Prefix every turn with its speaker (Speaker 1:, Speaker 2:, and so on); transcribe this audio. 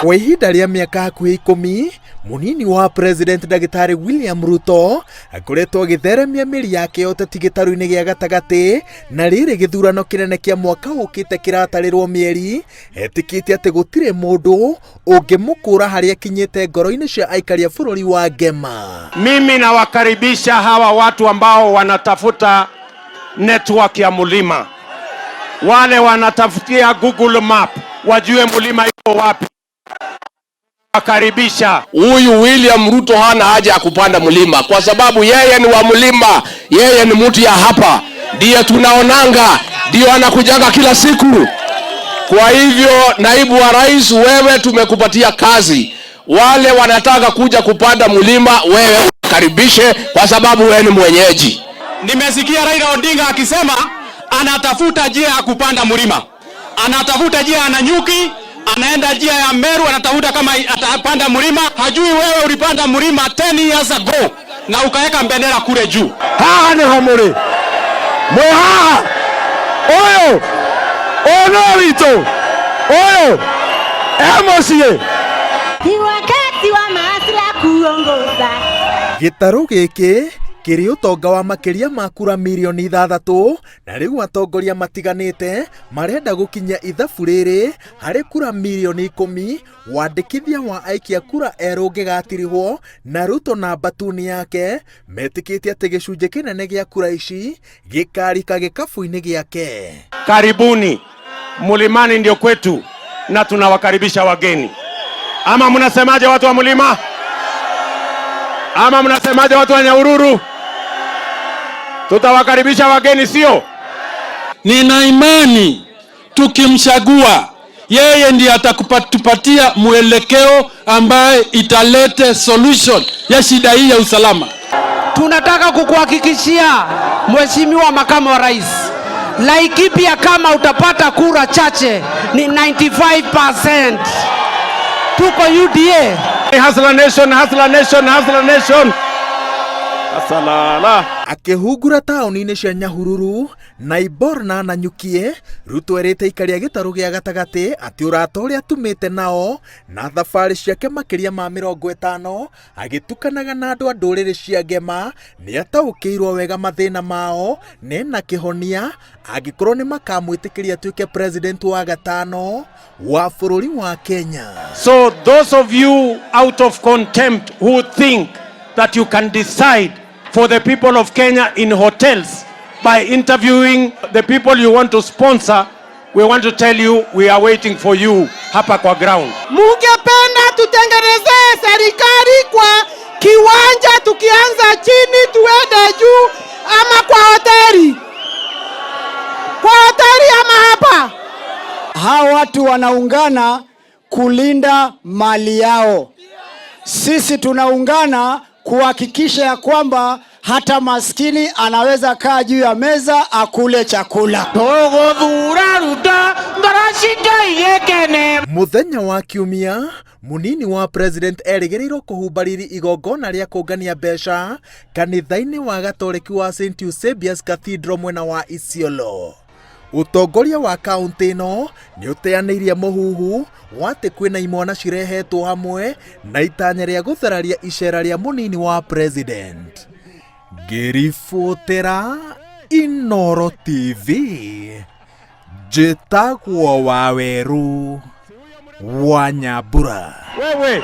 Speaker 1: Kwa ihinda rĩa mĩaka hakuhĩ 10, mũnini wa President Ndagĩtarĩ William Ruto akoretwo agĩtheremia mĩri yake ya ũteti gĩtarũ-inĩ gĩa gatagatĩ, na rĩrĩ gĩthurano kĩnene kĩa mwaka ũkĩte kĩratarĩrwo mĩeri, etĩkĩtie atĩ gũtirĩ mũndũ ũngĩmũkũra harĩa akinyĩte ngoro-inĩ cia aikari a bũrũri wa Ngema.
Speaker 2: Mimi nawakaribisha hawa watu ambao wanatafuta network ya mlima, wale wanatafutia Google Map wajue mlima iko wapi. Wakaribisha.
Speaker 3: Huyu William Ruto hana haja ya kupanda mlima kwa sababu yeye ni wa mlima, yeye ni mtu ya hapa, ndiye tunaonanga, ndio anakujaga kila siku. Kwa hivyo, naibu wa rais, wewe tumekupatia kazi. Wale wanataka kuja kupanda mlima, wewe ukaribishe, kwa sababu wewe ni mwenyeji.
Speaker 4: Nimesikia Raila Odinga akisema anatafuta njia ya kupanda mlima, anatafuta njia ya Nanyuki, anaenda njia ya Meru, anatafuta kama atapanda mlima. Hajui wewe ulipanda mlima 10 years ago na ukaweka bendera kule juu.
Speaker 2: Haha nĩho mũrĩ, mwĩ haha. Ũyũ ũyũ no witũ, ũyũ e mũciĩ.
Speaker 5: Ni wakati wa mahustler kuongoza.
Speaker 1: Gĩtarũ gĩkĩ kĩrĩ ũtonga wa makĩria ma kura mirioni 6, na rĩu atongoria matiganĩte marenda gũkinyia ithabu rĩrĩ harĩ kura mirioni 10 wandĩkithia wa aikia kura erũ ũngĩgatirihwo, na Ruto na mbatuni yake metĩkĩtie atĩ gĩcunjĩ kĩnene gĩa kura ici gĩkarika gĩkabu-inĩ gĩake.
Speaker 2: Karibuni mlimani, ndio kwetu na tunawakaribisha wageni. Ama mnasemaje watu wa mlima? Ama mnasemaje watu wa Nyahururu? Tutawakaribisha wageni, sio?
Speaker 6: Nina imani tukimchagua yeye ndiye atakupatia mwelekeo ambaye italete solution ya shida hii ya usalama.
Speaker 7: Tunataka kukuhakikishia, Mheshimiwa Makamu wa Rais, Laikipia kama utapata kura chache ni 95%. Tuko UDA.
Speaker 2: Hustler Nation, Hustler Nation, Hustler Nation. Asalala.
Speaker 1: Akĩhungura taũni-inĩ cia Nyahururu, Naibor na Nanyukie, Ruto erĩte aikari a gĩtarũ gĩa gatagatĩ atĩ ũrata ũrĩa atumĩte nao na thabarĩ ciake makĩria ma 50 agĩtukanaga na andũ a ndũrĩrĩ cia Ngema, nĩ ataũkĩirwo wega mathĩna mao na ena kĩhonia angĩkorwo nĩ makamwĩtĩkĩria atuĩke president wa gatano wa bũrũri wa Kenya.
Speaker 2: So those of you out of contempt who think that you can decide for the people of Kenya in hotels by interviewing the people you want to sponsor, we want to tell you we are waiting for you hapa kwa ground.
Speaker 8: Mungependa tutengenezee serikali kwa kiwanja, tukianza chini tuende juu, ama kwa hoteli? Kwa hoteli ama hapa?
Speaker 9: Hawa watu wanaungana kulinda mali yao. Sisi tunaungana kuhakikisha ya kwamba hata maskini anaweza kaa juu ya meza akule chakula.
Speaker 7: Tũgũthura Ruto ngoro citũ igĩkene.
Speaker 1: Muthenya wa kiumia, munini wa president erĩgĩrĩirwo kũhumba riri igongona rĩa kũngania mbeca kanitha-inĩ wa Gatoreki wa St Eusebius Cathedral mwena wa Isiolo. Ũtongoria wa kaũntĩ ĩno nĩ ũteanĩirie mũhuhu wa atĩ kwĩna imwana cirehetwo hamwe na itanya rĩa gũthararia icera rĩa mũnini wa president. Ngĩribotera Inoro TV, njĩtagwo Waweru wa Nyambura.
Speaker 2: Wewe.